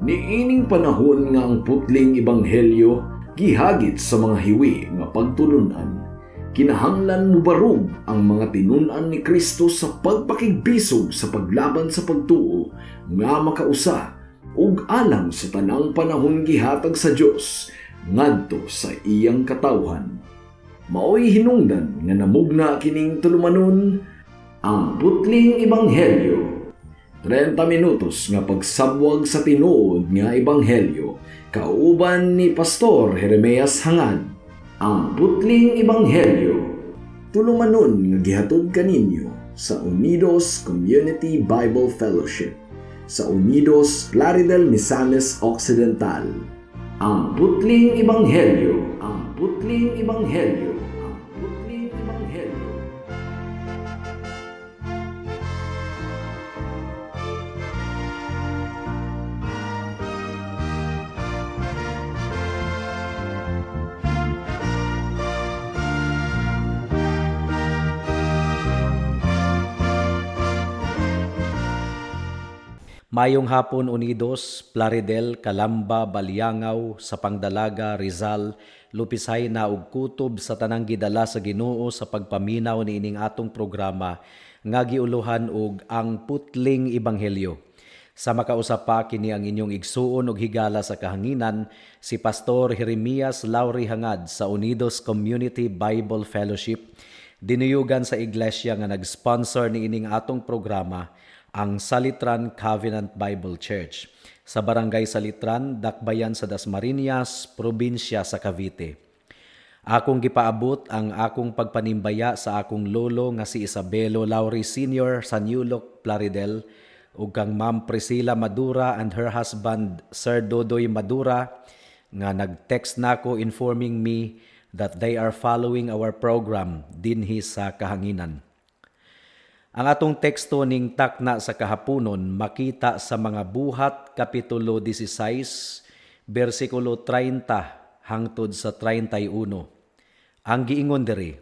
Niining panahon nga ang putling ebanghelyo gihagit sa mga hiwi nga pagtulunan, kinahanglan mubarog ang mga tinun-an ni Kristo sa pagpakigbisog sa paglaban sa pagtuo nga makausa ug alang sa tanang panahon gihatag sa Dios ngadto sa iyang katawhan. Maoy hinungdan nga namugna kining tulumanon, Ang Putling Ebanghelyo. 30 minutos nga pagsabwag sa tinuod nga ebanghelyo kauban ni Pastor Jeremias Hangad. Ang Putling Ebanghelyo. Tulumanon nga gihatod kaninyo sa Unidos Community Bible Fellowship sa Unidos, Plaridel, Misamis Occidental. Ang Putling Ebanghelyo. Ang Putling Ebanghelyo. Ang Putling Ebanghelyo. Mayong hapon, Unidos, Plaridel, Calamba, Baliangao, Sapang Dalaga, Rizal, Lupisay na ug kutob sa tanang gidala sa Ginoo sa pagpaminaw niining atong programa nga giuluhan og Ang Putling Ebanghelyo. Sa makausa pa, kini ang inyong igsuon ug higala sa kahanginan, si Pastor Jeremias Lauri Hangad sa Unidos Community Bible Fellowship, dinuyugan sa iglesia nga nag-sponsor niining atong programa, ang Salitran Covenant Bible Church sa Barangay Salitran, Dakbayan sa Dasmariñas, probinsya sa Cavite. Akong gipaabot ang akong pagpanimbaya sa akong lolo nga si Isabelo Lauri Sr. sa New Look, Plaridel, ug kang Ma'am Priscilla Madura and her husband Sir Dodoy Madura nga nag-text nako informing me that they are following our program dinhi sa kahanginan. Ang atong teksto ning takna sa kahaponon makita sa Mga Buhat Kapitulo 16 bersikulo 30 hangtod sa 31. Ang giingon diri,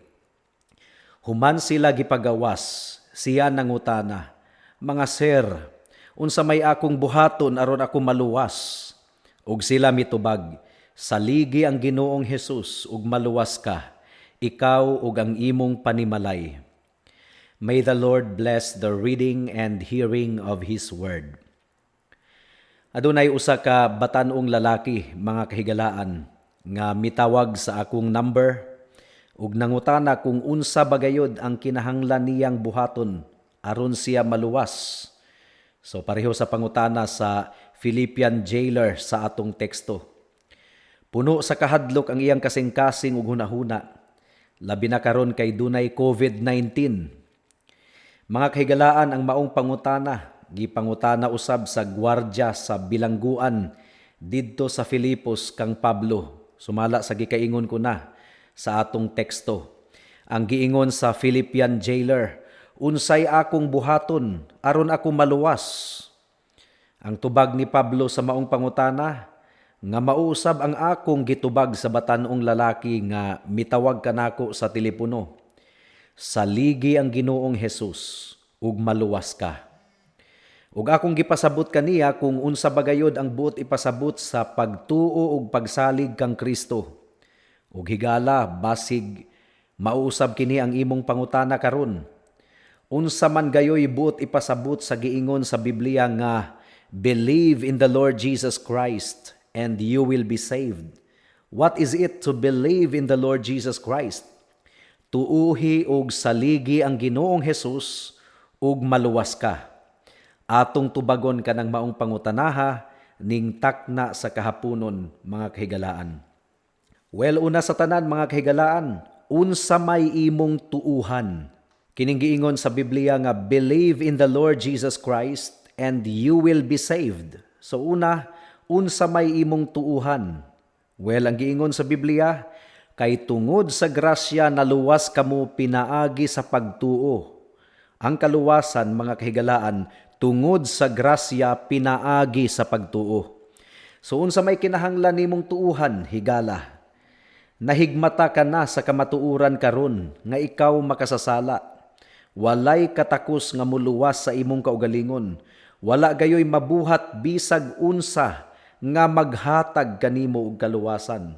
"Human sila gipagawas, siya nangutana, 'Mga sir, unsa may akong buhaton aron ako maluwas?' Ug sila mitubag, 'Saligi ang Ginoong Hesus ug maluwas ka, ikaw ug ang imong panimalay.'" May the Lord bless the reading and hearing of His Word. Adunay usa ka batan-ong lalaki, mga kahigalaan, nga mitawag sa akong number ug nangutana kung unsa bagayod ang kinahanglan niyang buhaton aron siya maluwas. So pareho sa pangutana sa Philippian jailer sa atong teksto. Puno sa kahadlok ang iyang kasing-kasing ug hunahuna, labi na karon kay dunay COVID-19. Mga kahigalaan, ang maong pangutana gipangutana usab sa gwardya sa bilangguan didto sa Filipos kang Pablo, sumala sa gikaingon ko na sa atong teksto. Ang giingon sa Philippian jailer, "Unsay akong buhaton aron ako maluwas?" Ang tubag ni Pablo sa maong pangutana nga mauusab ang akong gitubag sa batan-ong lalaki nga mitawag kanako sa telepono: "Saligi ang Ginoong Hesus ug maluwas ka." Ug akong gipasabot kaniya kung unsa bagayod ang buot ipasabot sa pagtuo ug pagsalig kang Kristo. Ug higala, basig mauusab kini ang imong pangutana karon. Unsa man gayoy buot ipasabot sa giingon sa Biblia nga "Believe in the Lord Jesus Christ and you will be saved"? What is it to believe in the Lord Jesus Christ? Tuuhi og saligi ang Ginoong Hesus ug maluwas ka. Atong tubagon kanang maong pangutanaha ning takna sa kahaponon, mga kahigalaan. Well, una sa tanan, mga kahigalaan, unsa may imong tuuhan? Kining giingon sa Biblia nga "Believe in the Lord Jesus Christ and you will be saved." So una, unsa may imong tuuhan? Well, ang giingon sa Biblia, "Kay tungod sa grasya naluwas kamo pinaagi sa pagtuo." Ang kaluwasan, mga kahigalaan, tungod sa grasya pinaagi sa pagtuo. So unsa may kinahanglan nimong tuuhan, higala? Nahigmata ka na sa kamatuoran karon nga ikaw makasasala. Walay katakos nga muluwas sa imong kaugalingon. Wala gayoy mabuhat bisag unsa nga maghatag kanimo og kaluwasan?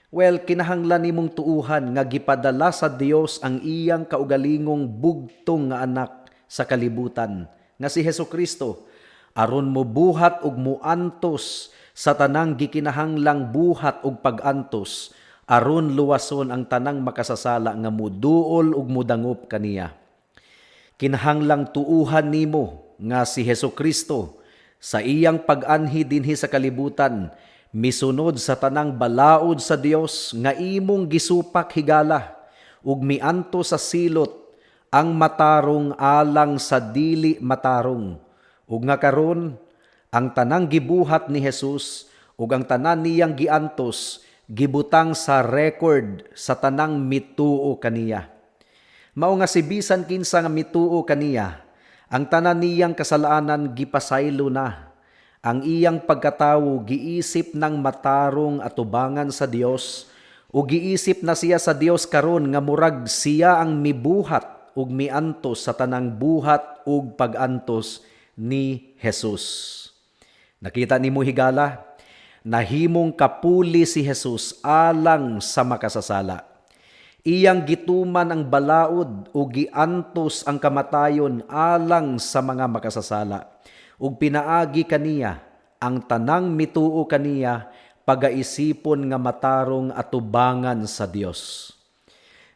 Well, kinahanglan nimong tuuhan nga gipadala sa Dios ang iyang kaugalingong bugtong nga anak sa kalibutan nga si Hesus Kristo aron mobuhat ug muantos sa tanang gikinahanglang buhat ug pag-antos aron luwason ang tanang makasasala nga muduol ug mudangop kaniya. Kinahanglang tuuhan nimo nga si Hesus Kristo sa iyang pag-anhi dinhi sa kalibutan misunod sa tanang balaod sa Dios nga imong gisupak, higala, ug miantos sa silot ang matarong alang sa dili matarong, ug nga karon ang tanang gibuhat ni Jesus ug ang tanan niyang giantos gibutang sa record sa tanang mituo kaniya. Mao nga si bisan kinsa nga mituo kaniya, ang tanan niyang kasalanan gipasaylo na. Ang iyang pagkatawo giisip ng matarong atubangan sa Dios o giisip na siya sa Dios karon nga murag siya ang mibuhat ug miantos sa tanang buhat ug pag-antos ni Jesus. Nakita nimo, higala, nahimong kapuli si Jesus alang sa makasasala. Iyang gituman ang balaod ug giantos ang kamatayon alang sa mga makasasala. Ug pinaagi kaniya ang tanang mituo kaniya pagaisipon nga matarong atubangan sa Dios.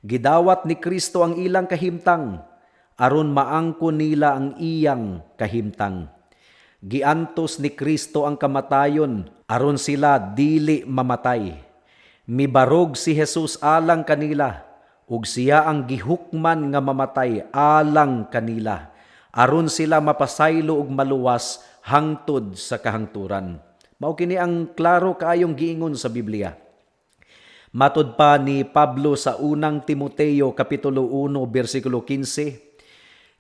Gidawat ni Kristo ang ilang kahimtang aron maangkon nila ang iyang kahimtang. Giantos ni Kristo ang kamatayon aron sila dili mamatay. Mibarog si Jesus alang kanila ug siya ang gihukman nga mamatay alang kanila aron sila mapasaylo ug maluwas hangtod sa kahangturan. Mao kini ang klaro kaayong giingon sa Biblia. Matod pa ni Pablo sa Unang Timoteo kapitulo 1 bersikulo 15,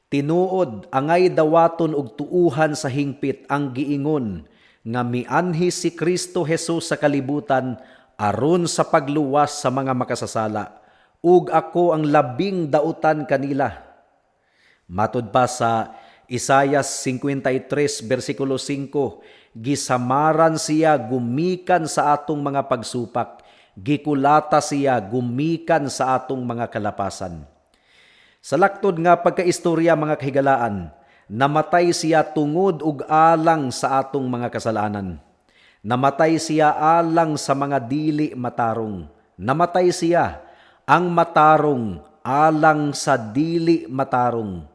"Tinuod, angay dawaton og tuuhan sa hingpit ang giingon nga mianhi si Kristo Jesus sa kalibutan aron sa pagluwas sa mga makasasala, ug ako ang labing dautan kanila." Matod pa sa Isayas 53 bersikulo 5, "Gisamaran siya gumikan sa atong mga pagsupak, gikulata siya gumikan sa atong mga kalapasan." Sa laktod nga pagkaistorya, mga kahigalaan, namatay siya tungod ug alang sa atong mga kasalanan. Namatay siya alang sa mga dili matarong. Namatay siya ang matarong alang sa dili matarong.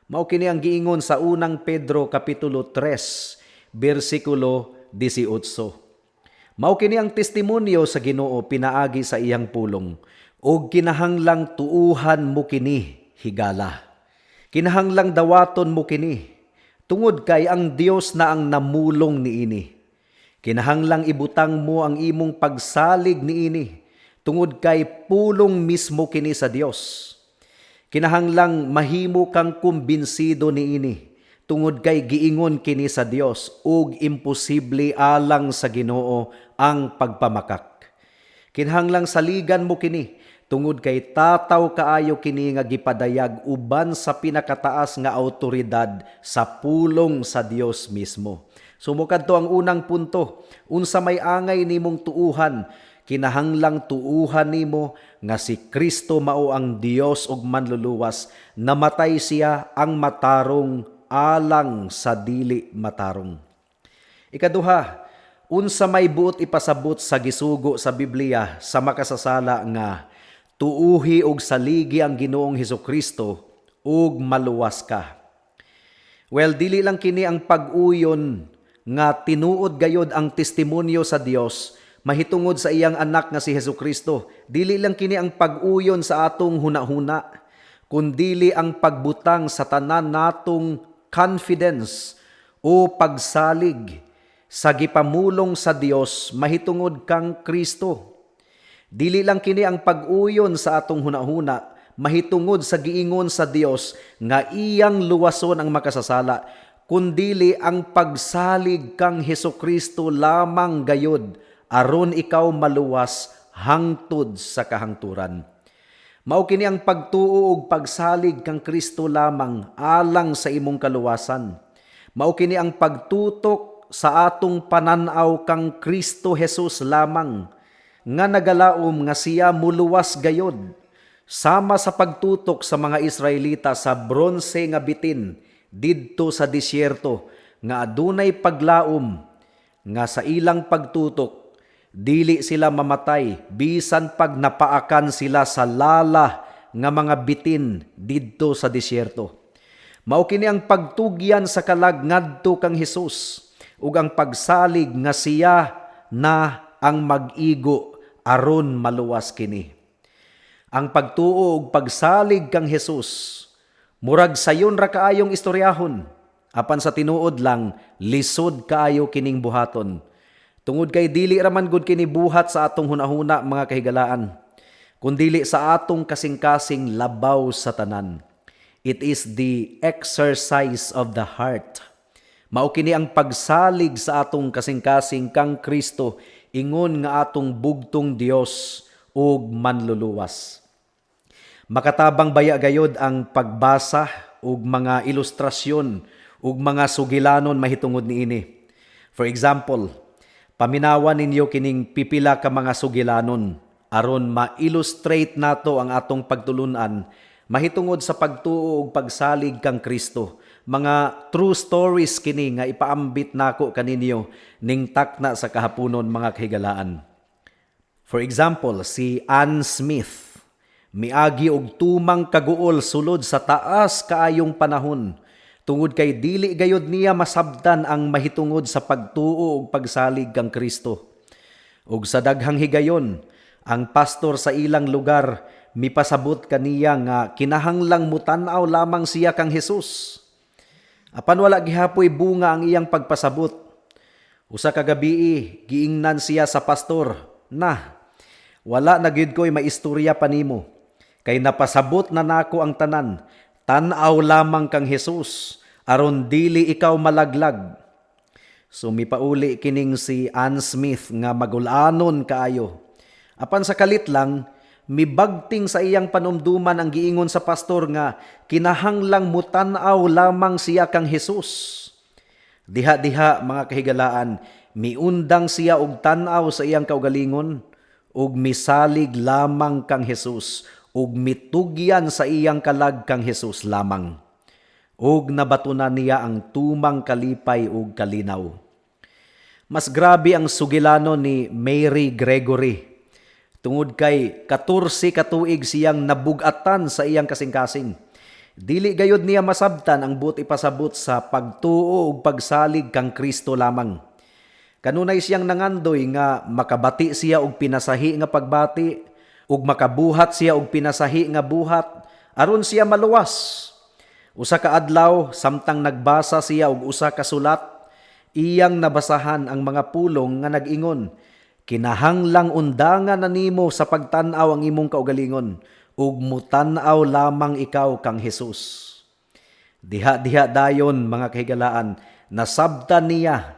Mao kini ang giingon sa Unang Pedro kapitulo 3 bersikulo 18. Mao kini ang testimonyo sa Ginoo pinaagi sa iyang pulong, ug kinahanglang tuuhan mo kini, higala. Kinahanglang dawaton mo kini tungod kay ang Dios na ang namulong niini. Kinahanglang ibutang mo ang imong pagsalig niini tungod kay pulong mismo kini sa Dios. Kinahanglang mahimo kang kumbinsido niini tungod kay giingon kini sa Dios ug imposible alang sa Ginoo ang pagpamakak. Kinahanglang saligan mo kini tungod kay tataw kaayo kini nga gipadayag uban sa pinakataas nga autoridad sa pulong sa Dios mismo. So mokadto ang unang punto, unsa may angay nimong tuuhan, kinahanglang tuuhan nimo nga si Kristo mao ang Dios ug Manluluwas, namatay siya ang matarong alang sa dili matarong. Ikaduha, unsa may buot ipasabot sa gisugo sa Biblia sa makasasala nga tuuhi og saligi ang Ginoong Hesukristo ug maluwas ka? Well, dili lang kini ang pag-uyon nga tinuod gayod ang testimonyo sa Dios mahitungod sa iyang anak nga si Hesukristo. Dili lang kini ang pag-uyon sa atong hunahuna, kundili ang pagbutang sa tanan natong confidence o pagsalig sa gipamulong sa Dios mahitungod kang Kristo. Dili lang kini ang pag-uyon sa atong hunahuna mahitungod sa giingon sa Dios nga iyang luwason ang makasasala, kundili ang pagsalig kang Hesukristo lamang gayod aron ikaw maluwas hangtod sa kahangturan. Mao kini ang pagtuo ug pagsalig kang Kristo lamang alang sa imong kaluwasan. Mao kini ang pagtutok Sa atong pananaw kang Kristo Jesus lamang nga nagalaom nga siya muluwas gayod, sama sa pagtutok sa mga Israelita sa bronse nga bitin didto sa disyerto, nga adunay paglaom nga sa ilang pagtutok dili sila mamatay bisan pag napaakan sila sa lala nga mga bitin didto sa disyerto. Mao kini ang pagtugyan sa kalag ngadto kang Hesus ug ang pagsalig nga siya na ang mag-igo aron maluwas kini. Ang pagtuo ug pagsalig kang Hesus, murag sayon ra kaayong istoryahon. Apan sa tinuod lang, lisod kaayo kining buhaton. Tungod kay dili ra man gud kini buhat sa atong hunahuna, mga kahigalaan, kundili sa atong kasing-kasing labaw sa tanan. It is the exercise of the heart. Mao kini ang pagsalig sa atong kasing-kasing kang Kristo ingon nga atong bugtong Dios ug manluluwas. Makatabang baya gayod ang pagbasa ug mga ilustrasyon ug mga sugilanon mahitungod niini. For example, paminawan ninyo kining pipila ka mga sugilanon aron ma-illustrate nato ang atong pagtulunan mahitungod sa pagtuo ug pagsalig kang Kristo. Mga true stories kini nga ipaambit nako kaninyo ning takna sa kahaponon, mga kahigalaan. For example, si Ann Smith miagi og tumang kaguol sulod sa taas kaayong panahon tungod kay dili gayod niya masabtan ang mahitungod sa pagtuo ug pagsalig kang Kristo. Ug sa daghang higayon, ang pastor sa ilang lugar mipasabot kaniya nga kinahanglang mutan-aw lamang siya kang Hesus. Apan wala gihapoy bunga ang iyang pagpasabot. Usa ka gabii, giingnan siya sa pastor, "Na, wala na gyud ko'y maistorya pa nimo. Kay napasabot na nako ang tanan. Tan-aw lamang kang Hesus aron dili ikaw malaglag." So mipauli kining si Ann Smith nga magulanon kaayo. Apan sa kalit lang, mibagting sa iyang panumduman ang giingon sa pastor nga kinahanglang mutan-aw lamang siya kang Hesus. Diha-diha, mga kahigalaan, miundang siya og tan-aw sa iyang kaugalingon ug misalig lamang kang Hesus ug mitugyan sa iyang kalag kang Hesus lamang. Ug nabatunan niya ang tumang kalipay ug kalinaw. Mas grabe ang sugilano ni Mary Gregory. Tungod kay 14 ka tuig siyang nabugatan sa iyang kasing-kasing. Dili gayod niya masabtan ang buot ipasabot sa pagtuo ug pagsalig kang Kristo lamang. Kanunay siyang nangandoy nga makabati siya og pinasahi nga pagbati ug makabuhat siya og pinasahi nga buhat aron siya maluwas. Usa ka adlaw, samtang nagbasa siya og usa ka sulat, iyang nabasahan ang mga pulong nga nag-ingon, "Kinahanglang undangan na nimo sa pagtan-aw ang imong kaugalingon ug mutan-aw lamang ikaw kang Hesus." Diha-diha dayon, mga kahigalaan, nasabtan niya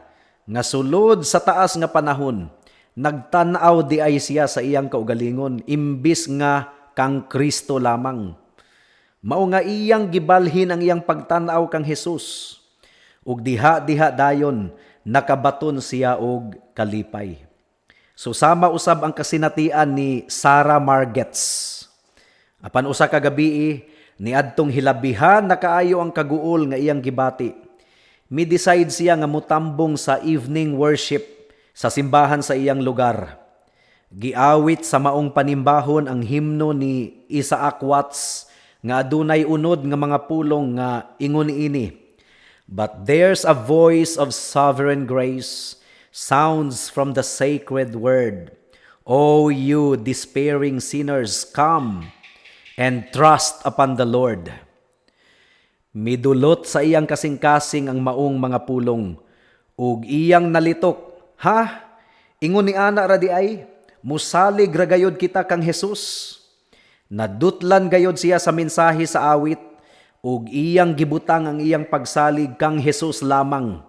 nga sulod sa taas nga panahon, nagtan-aw di ay siya sa iyang kaugalingon imbis nga kang Kristo lamang. Mao nga iyang gibalhin ang iyang pagtan-aw kang Hesus. Ug diha-diha dayon nakabaton siya og kalipay. So sama usab ang kasinatian ni Sarah Margetts. Apan usa ka gabii, niadtong hilabihan na kaayo ang kaguol nga iyang gibati, mi-decide siya nga mutambong sa evening worship sa simbahan sa iyang lugar. Giawit sa maong panimbahon ang himno ni Isaac Watts nga adunay unod nga mga pulong nga ingon ini: "But there's a voice of sovereign grace sounds from the sacred word. O you despairing sinners, come and trust upon the Lord." Midulot sa iyang kasing-kasing ang maong mga pulong ug iyang nalitok, "Ha? Ingon ni ana ra di ay, musalig ra gayod kita kang Hesus?" Nadutlan gayod siya sa mensahe sa awit ug iyang gibutang ang iyang pagsalig kang Hesus lamang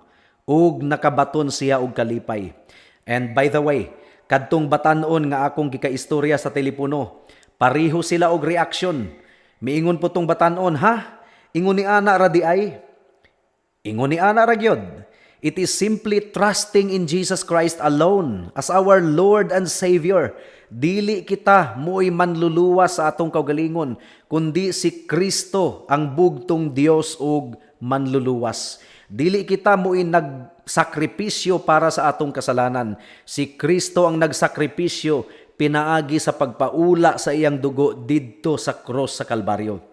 ug nakabaton siya og kalipay. And by the way, kadtong batan-on nga akong gikaistorya sa telepono, pareho sila og reaksyon. Miingon po tong batan-on, "Ha? Ingon ni ana ra di ay?" Ingon ni ana ra gyud. It is simply trusting in Jesus Christ alone as our Lord and Savior. Dili kita mo'y manluluwas sa atong kaugalingon, kundi si Kristo ang bugtong Dios ug manluluwas. Dili kita mo'y nagsakripisyo para sa atong kasalanan. Si Kristo ang nagsakripisyo pinaagi sa pagpaula sa iyang dugo didto sa cross sa Kalbaryo.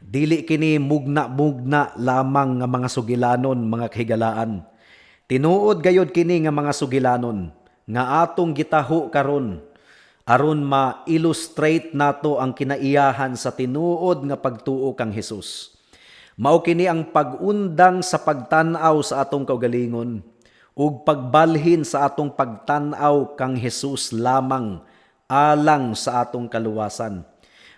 Dili kini mugna-mugna lamang nga mga sugilanon, mga kahigalaan. Tinuod gayod kini nga mga sugilanon nga atong gitaho karon aron ma-illustrate nato ang kinaiyahan sa tinuod nga pagtuo kang Hesus. Mao kini ang pag-undang sa pagtan-aw sa atong kaugalingon ug pagbalhin sa atong pagtan-aw kang Hesus lamang alang sa atong kaluwasan.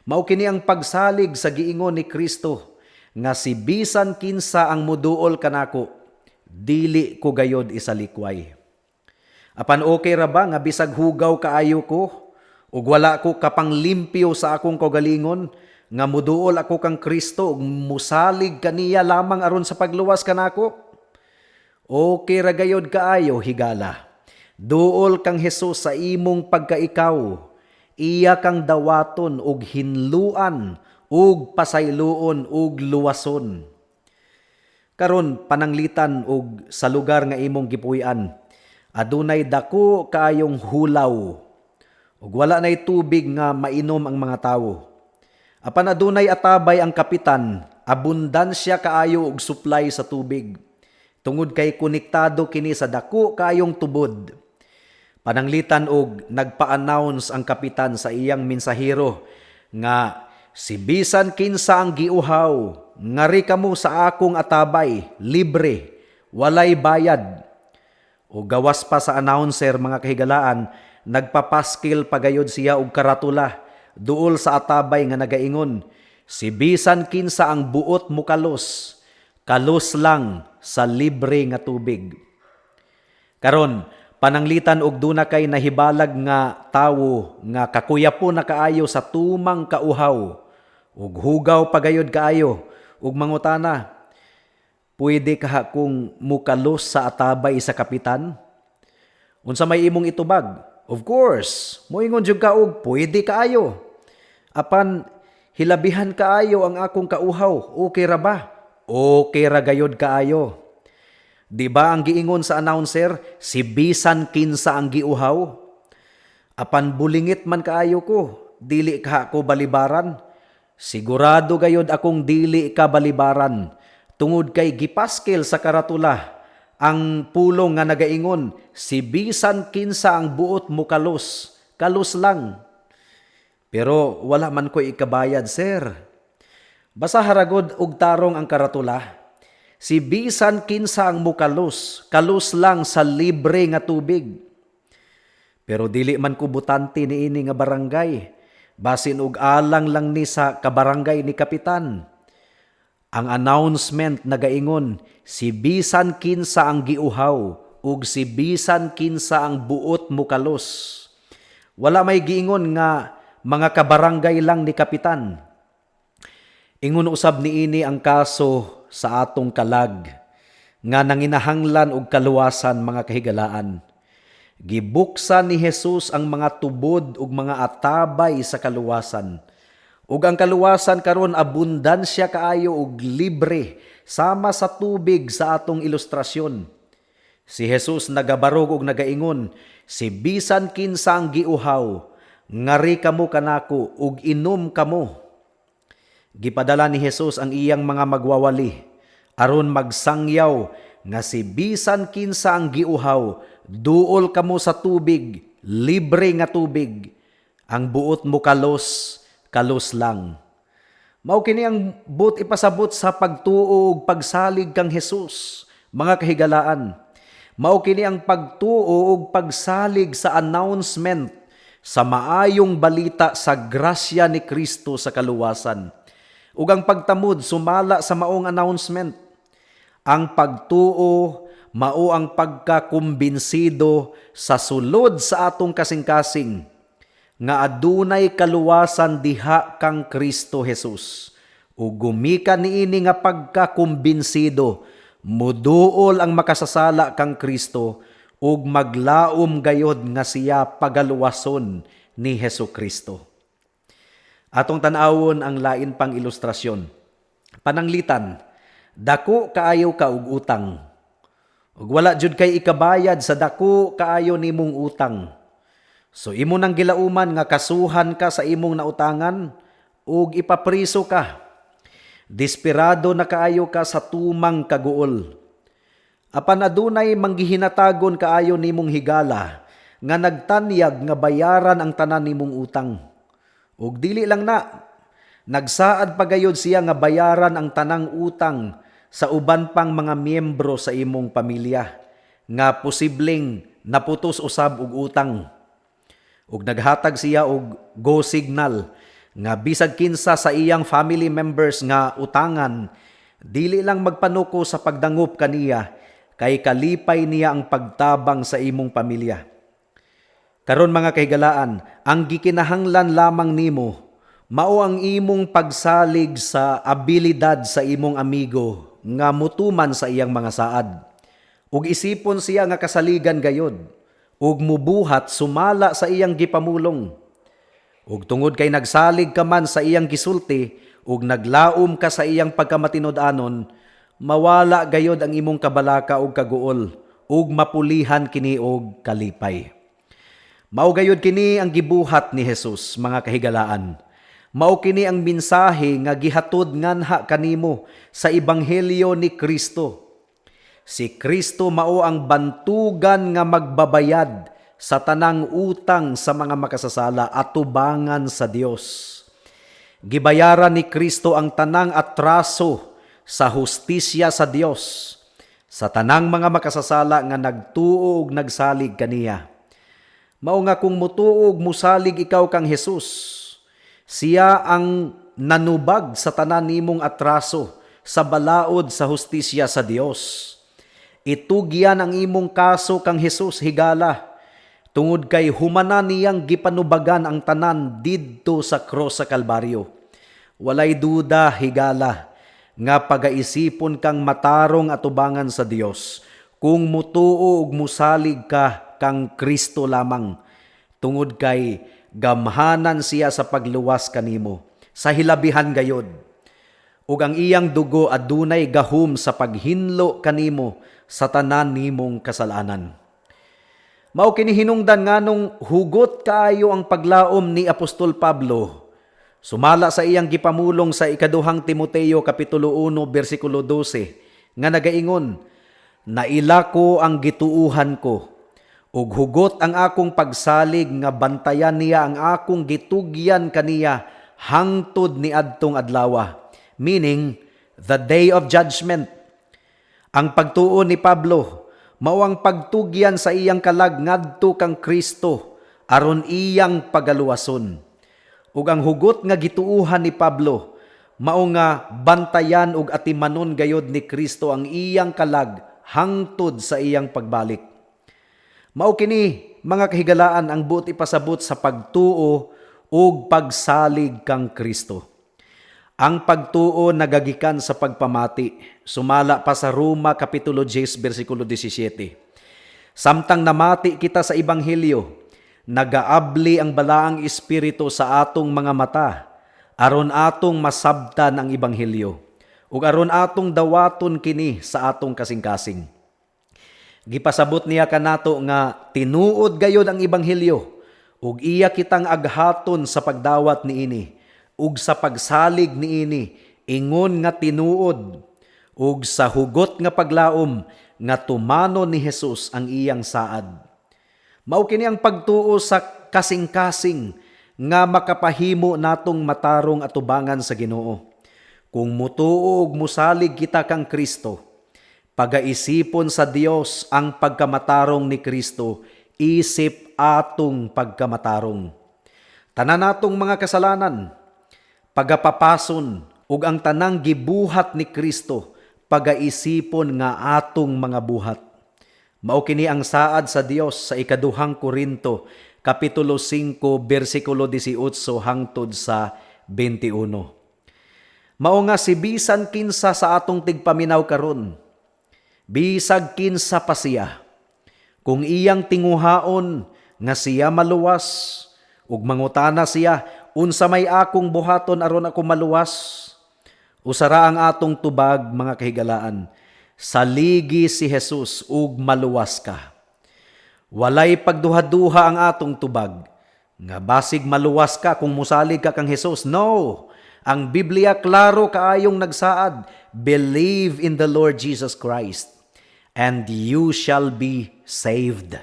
Mao kini ang pagsalig sa giingon ni Kristo nga si bisan kinsa ang muduol kanako, dili ko gayod isalikway. Apan okay ra ba nga bisag hugaw kaayo ko ug wala ko kapanglimpyo sa akong kaugalingon nga muduol ako kang Kristo ug musalig kaniya lamang aron sa pagluwas kanako? Okay ra gayod kaayo, higala. Duol kang Hesus sa imong pagkaikaw. Iya kang dawaton ug hinluan ug pasayloon ug luwason. Karon, pananglitan og sa lugar nga imong gipuy-an, adunay dako kaayong hulaw ug wala nay tubig nga mainom ang mga tawo. Apan adunay atabay ang kapitan, abundansya kaayo og supply sa tubig. Tungod kay konektado kini sa dako kaayong tubod. Pananglitan og nagpa-announce ang kapitan sa iyang mensahero nga si bisan kinsa ang giuhaw, ngari kamo sa akong atabay, libre, walay bayad. O gawas pa sa announcer, mga kahigalaan, nagpapaskil pagayod siya og karatula duol sa atabay nga nagaingon, si bisan kinsa ang buot mukalos, kalos lang sa libre nga tubig. Karon, pananglitan og duna kay nahibalag nga tawo nga kakuyapo na kaayo sa tumang kauhaw ug hugaw pagayod kaayo ug mangutana, "Pwede kaha kong mukalos sa atabay sa kapitan?" Unsa may imong itubag? Of course, moingon jud ka og pwede kaayo. Apan hilabihan kaayo ang akong kauhaw, okay ra ba? Okay ra gayod kaayo. Di ba ang giingon sa announcer, si bisan kinsa ang giuhaw? Apan bulingit man kaayo ko, dili ka ko balibaran. Sigurado gayod akong dili ka balibaran. Tungod kay gipaskil sa karatula ang pulong nga nagaingon, si bisan kinsa ang buot mo kalos, kalos lang. Pero wala man ko ikabayad, sir. Basa haragod og tarong ang karatula. Si bisan kinsa ang mukalos, kalos lang sa libre nga tubig. Pero dili man ko butante niini nga barangay. Basin og alang lang ni sa kabarangay ni kapitan. Ang announcement nagaingon, si bisan kinsa ang giuhaw ug si bisan kinsa ang buot mukalos. Wala may giingon nga mga kabarangay lang ni kapitan. Ingon usab niini ang kaso sa atong kalag nga nanginahanglan og kaluwasan, mga kahigalaan. Gibuksan ni Jesus ang mga tubod ug mga atabay sa kaluwasan. Ug ang kaluwasan karon abundansya kaayo ug libre sama sa tubig sa atong ilustrasyon. Si Jesus nagabarog ug nagaingon, si bisan kinsa ang giuhaw, ngari kamo kanako ug inom kamo. Gipadala ni Jesus ang iyang mga magwawali aron magsangyaw nga si bisan kinsa ang giuhaw, duol kamo sa tubig, libre nga tubig. Ang buot mo kalos, kalos lang. Mao kini ang buot ipasabot sa pagtuo ug pagsalig kang Jesus, mga kahigalaan. Mao kini ang pagtuo ug pagsalig sa announcement sa maayong balita sa grasya ni Kristo sa kaluwasan. Ug ang pagtamod sumala sa maong announcement. Ang pagtuo mao ang pagkakumbinsido sa sulod sa atong kasing-kasing nga adunay kaluwasan diha kang Kristo Jesus. Ug gumikan niini nga pagkakumbinsido, Muduol ang makasasala kang Kristo ug maglaom gayod nga siya pagaluwason ni Hesus Kristo. Atong tan-awon ang lain pang ilustrasyon. Pananglitan, dako kaayo ka og utang. Ug wala jud kay ikabayad sa dako kaayo nimong utang. So imo nang gilauman nga kasuhan ka sa imong nautangan ug ipapriso ka. Desperado na kaayo ka sa tumang kaguol. Apan adunay manggihinatagon kaayo nimong higala nga nagtanyag nga bayaran ang tanan nimong utang. Ug dili lang na, nagsaad pa gayud siya nga bayaran ang tanang utang sa uban pang mga miyembro sa imong pamilya nga posibleng naputos usab og utang. Ug naghatag siya og go signal nga bisag kinsa sa iyang family members nga utangan, dili lang magpanuko sa pagdangop kaniya kay kalipay niya ang pagtabang sa imong pamilya. Karon, mga kahigalaan, ang gikinahanglan lamang nimo mao ang imong pagsalig sa abilidad sa imong amigo nga mutuman sa iyang mga saad. Ug isipon siya nga kasaligan gayod ug mubuhat sumala sa iyang gipamulong. Ug tungod kay nagsalig ka man sa iyang gisulti ug naglaom ka sa iyang pagkamatinud-anon, mawala gayod ang imong kabalaka ug kaguol ug mapulihan kini og kalipay. Mao gayod kini ang gibuhat ni Jesus, mga kahigalaan. Mao kini ang mensahe nga gihatod nganha kanimo sa ebanghelyo ni Kristo. Si Kristo mao ang bantugan nga magbabayad sa tanang utang sa mga makasasala atubangan sa Dios. Gibayaran ni Kristo ang tanang atraso sa hustisya sa Dios sa tanang mga makasasala nga nagtuo ug nagsalig kaniya. Mao nga kung mutuo ug musalig ikaw kang Jesus, siya ang nanubag sa tanan nimong atraso sa balaod sa hustisya sa Dios. Itugyan ang imong kaso kang Jesus, higala, tungod kay humana niyang gipanubagan ang tanan didto sa cross sa Kalbaryo. Walay duda, higala, nga pagaisipon kang matarong atubangan sa Dios kung mutuo ug musalig ka kang Kristo lamang, tungod kay gamhanan siya sa pagluwas kanimo sa hilabihan gayod ug ang iyang dugo adunay gahom sa paghinlo kanimo sa tanan nimong kasalanan. Mao kini hinungdan nganong hugot kaayo ang paglaom ni Apostol Pablo sumala sa iyang gipamulong sa Ikaduhang Timoteo kapitulo 1 bersikulo 12 nga nagaingon, "Naila ko ang gituuhan ko ug hugot ang akong pagsalig nga bantayan niya ang akong gitugyan kaniya hangtod ni adtong adlawa," meaning the day of judgment. Ang pagtuo ni Pablo mao ang pagtugyan sa iyang kalag ngadto kang Kristo aron iyang pagaluwason. Ug ang hugot nga gituuhan ni Pablo mao nga bantayan ug atimanon gayod ni Kristo ang iyang kalag hangtod sa iyang pagbalik. Mao kini, mga kahigalaan, ang buot ipasabot sa pagtuo ug pagsalig kang Kristo. Ang pagtuo nagagikan sa pagpamati. Sumala pa sa Roma kapitulo 10 bersikulo 17. Samtang namati kita sa ebanghelyo, nagaabli ang Balaang Espiritu sa atong mga mata aron atong masabtan ang ebanghelyo ug aron atong dawaton kini sa atong kasing-kasing. Gipasabot niya kanato nga tinuod gayod ang ebanghelyo ug iya kitang aghaton sa pagdawat niini ug sa pagsalig niini ingon nga tinuod ug sa hugot nga paglaom nga tumanon ni Jesus ang iyang saad. Mao kini ang pagtuo sa kasing-kasing nga makapahimo natong matarong atubangan sa Ginoo. Kung mutuo ug musalig kita kang Kristo, pagaisipon sa Dios ang pagkamatarong ni Kristo isip atong pagkamatarong. Tanan natong mga kasalanan pagapapason ug ang tanang gibuhat ni Kristo pagaisipon nga atong mga buhat. Mao kini ang saad sa Dios sa Ikaduhang Korinto kapitulo 5 bersikulo 18 hangtod sa 21. Mao nga si bisan kinsa sa atong tigpaminaw karon Bisag kinsa pa siya, kung iyang tinguhaon nga siya maluwas, ug mangutana siya, "Unsa may akong buhaton aron ako maluwas?" Usara ang atong tubag, mga kahigalaan: saligi si Jesus ug maluwas ka. Walay pagduha-duha ang atong tubag nga basig maluwas ka kung musalig ka kang Jesus. No! Ang Biblia klaro kaayong nagsaad, "Believe in the Lord Jesus Christ and you shall be saved."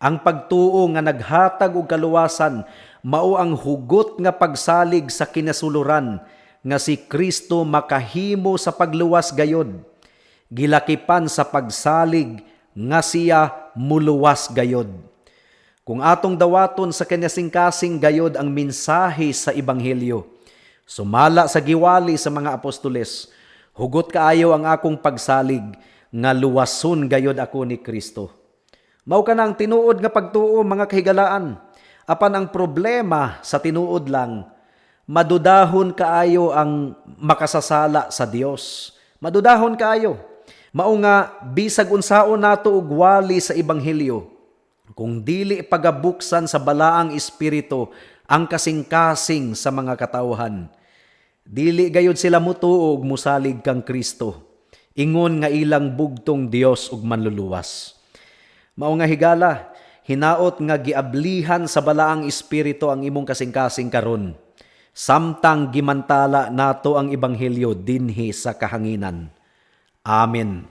Ang pagtuo nga naghatag og kaluwasan mao ang hugot nga pagsalig sa kinasuluran nga si Kristo makahimo sa pagluwas gayod. Gilakipan sa pagsalig nga siya muluwas gayod. Kung atong dawaton sa kinasingkasing gayod ang mensahe sa ebanghelyo, sumala sa giwali sa mga apostoles, hugot kaayo ang akong pagsalig nga luwason gayod ako ni Kristo. Mao kana ang tinuod nga pagtuo, mga kahigalaan. Apan ang problema sa tinuod lang, madudahon kaayo ang makasasala sa Dios. Madudahon kaayo. Mao nga bisag unsaon nato og wali sa ebanghelyo, kung dili pagabuksan sa Balaang Espiritu ang kasing-kasing sa mga katawhan, dili gayud sila mutuo ug musalig kang Kristo ingon nga ilang bugtong Dios ug Manluluwas. Mao nga higala, hinaot nga giablihan sa Balaang Espiritu ang imong kasing-kasing karon, samtang gimantala nato ang ebanghelyo dinhi sa kahanginan. Amen.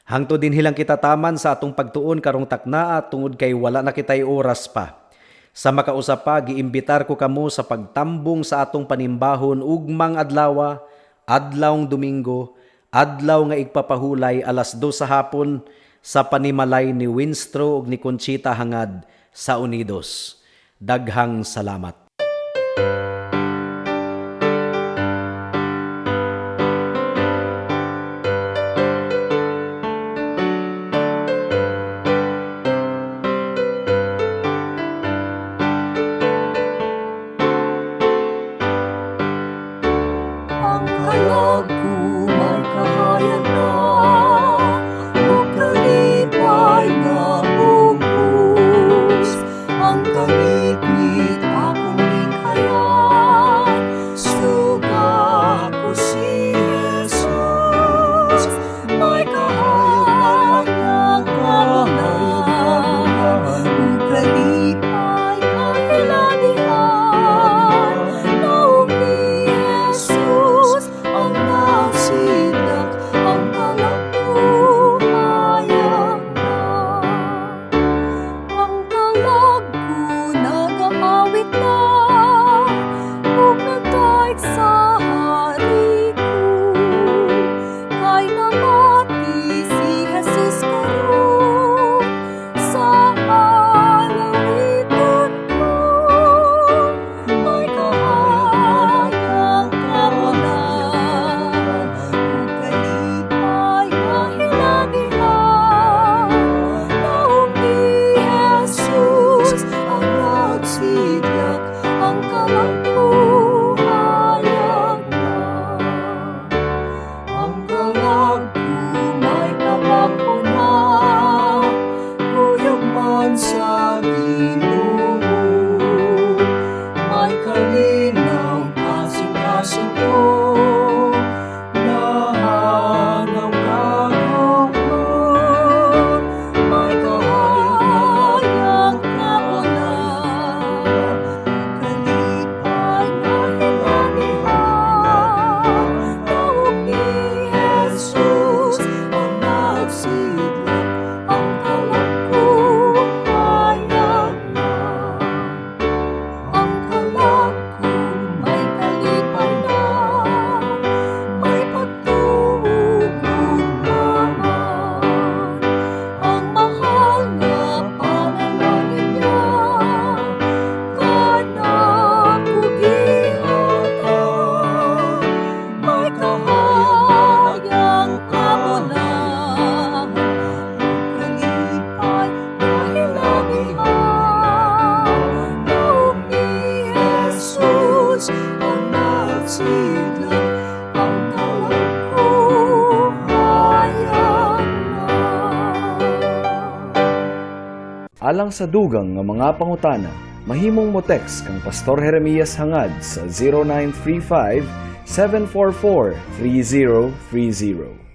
Hangtod dinhi lang kita taman sa atong pagtuon karong taknaa tungod kay wala na kitay oras pa. Sa makausa pa, giimbitar ko kamo sa pagtambong sa atong panimbahon ugmang adlawa, adlawng Domingo, Adlaw nga Igpapahulay, 2:00 sa hapon sa panimalay ni Winstro ug ni Conchita Hangad sa Unidos. Daghang salamat. Ang kalag ko may kahayag na, ug kalipay nga bugos. Ang kaniknik akong lingkayan, suga ko si Jesus. May kahayag nga ug kalipay kahilabihan. Naog ni Jesus ang nasidlak, ang kalag ko hayag na. Ang kalag ko nagaawit na, ug nagdaig sa hari ko. Kay namati si Jesus karon sa alawiton ko. May kahayag kabulan, ug kalipay nga hilabihan. Naog ni Jesus ang nagsidlak, ang kalag ko hayag na. Ang kalag ko may kabag-o na, kuyog man sa Ginoo. May kalinaw kasing-kasing ko, nahanaw kagugmon. May kahayag kabulan, kalipay nga hilabihan. Naog ni Jesus ang nagsidlak, ang kalag ko hayag na. Ang kalag ko may kalipay na. Alang sa dugang nga mga pangutana, mahimong mo text kang Pastor Jeremias Hangad sa 0935 744 3030.